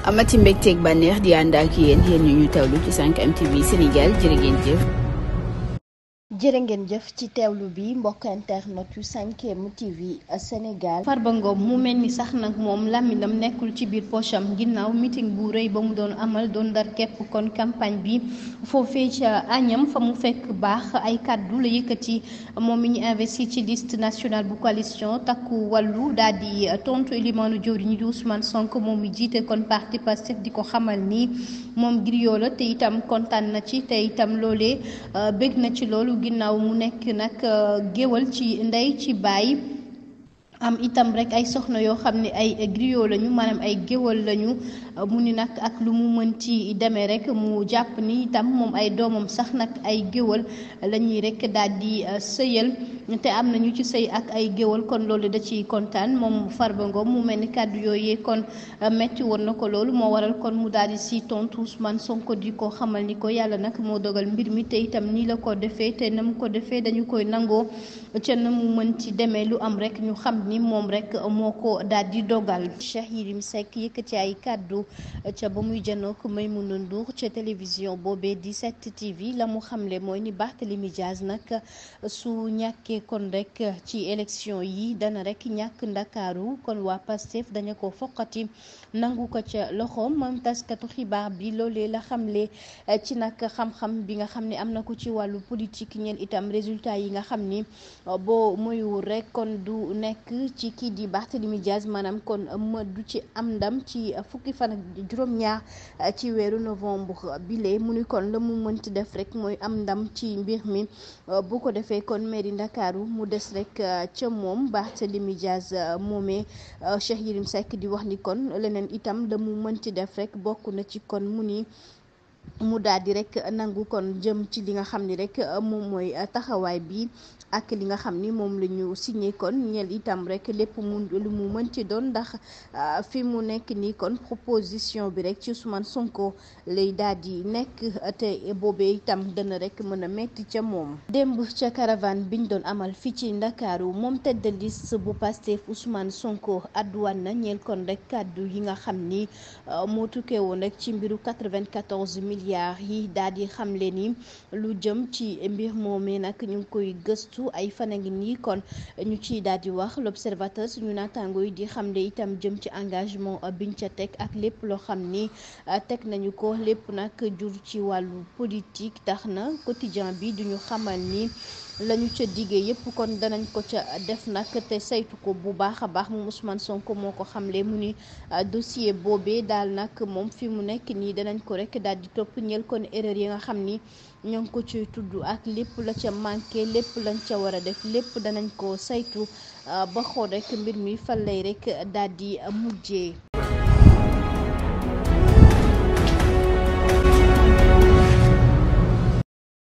amati mbégteeg bànneex di ànd ak yéen ñu ñu teewlu ci 5M TV Sénégal jërë ngeen jëf. jërë ngeen jëf ci teewlu bi mbokk internet yu 5M TV Sénégal. Farba Ngom mu mel ni sax nag moom làmminam nekkul ci biir pocham ginnaaw meeting bu rëy ba mu doon amal doon ndar képp kon campagne bi foofee ca Agnam fa mu fekk baax ay kàddu la yëkkati moom mi ñu investi ci liste nationale bu coalition takku wàllu daal di tontu Elimane jëwriñ di Ousmane Sonko moom mi jiite kon parti Pastef di ko xamal ni moom griot la te itam kontaan na ci te itam loolee bég na ci loolu. ginnaaw mu nekk nag géwal ci ndey ci baay am itam rek ay soxna yoo xam ne ay griot lañu maanaam ay géwal lañu mu ni nag ak lu mu mën ci demee rek mu jàpp ni itam moom ay doomam sax nag ay géwal la ñuy rek daal di sëyal te am nañu ci sëy ak ay géwal kon loolu da ciy kontaan moom Farba Ngom mu mel ni kàddu yooyee kon metti woon na ko loolu moo waral kon mu daal di si tontu Ousmane Sonko di ko xamal ni ko yàlla nag moo dogal mbir mi te itam nii la ko defee te na mu ko defee dañu koy nangoo ca na mu mën ci demee lu am rek ñu xam ni moom rek moo ko daal di dogal. Cheikh Yérim Seck yëkkati ay kàddu ca ba muy janook Maïmouna Ndour ca télévision boobee di 7TV la mu xamle mooy ni Barthélémy Diaz nag su ñàkkee kon rek ci élection yi dana rek ñàkk Ndakaaru kon waa Pastef dañu ko foqati nangu ko ca loxoom moom taskatu xibaar bi loolee la xamle ci nag xam-xam bi nga xam ne am na ko ci wàllu politique ñeen itam résultat yi nga xam ni boo moywul rek kon du nekk ci kii di Barthélémy Diaz maanaam kon ma du ci am ndam ci fukki fan ak juróom-ñaar ci weeru novembre bile mu ni kon la mu mënti def rek mooy am ndam ci mbir mi bu ko defee kon mairie Ndakaaru mu des rek ca moom Barthélémy Diaz moomee Cheikh Yérim Seck di wax ni kon leneen itam la mu mënti def rek bokk na ci kon mu ni mu daal di rek nangu kon jëm ci li nga xam ni rek moom mooy taxawaay bi ak li nga xam ni moom la ñu signé kon ñeel itam rek lépp lu mu mën ci doon ndax fi mu nekk nii kon proposition bi rek ci Ousmane Sonko lay daal di nekk te boobee itam dana rek mën a metti ca moom. démb ca caravane biñ doon amal fii ci Ndakaaru moom tête de liste bu Pastef Ousmane Sonko adduwaan na ñeel kon rek kàddu yi nga xam ni moo tukkee woon rek ci mbiru 94 milliards yi daal di xamle ni lu jëm ci mbir moomee nag ñu ngi koy gëstu. ay fan a ngi nii kon ñu ciy daal di wax l'observateur suñu naataango yi di xamle itam jëm ci engagement biñ ca teg ak lépp loo xam ni teg nañu ko lépp nag jur ci wàllu politique tax na quotidien bi duñu xamal ni lañu ca diggee yépp kon danañ ko ca def nag te saytu ko bu baax a baax moom Ousmane Sonko moo ko xamle mu ni dossier boobee daal nag moom fi mu nekk nii danañ ko rek daal di topp ñeel kon erreur yi nga xam ni ñoo ngi ko ciy tudd ak lépp la ca manqué lépp lañ ca war a def lépp danañ ko saytu ba xool rek mbir mi fan lay rek daal di mujjee.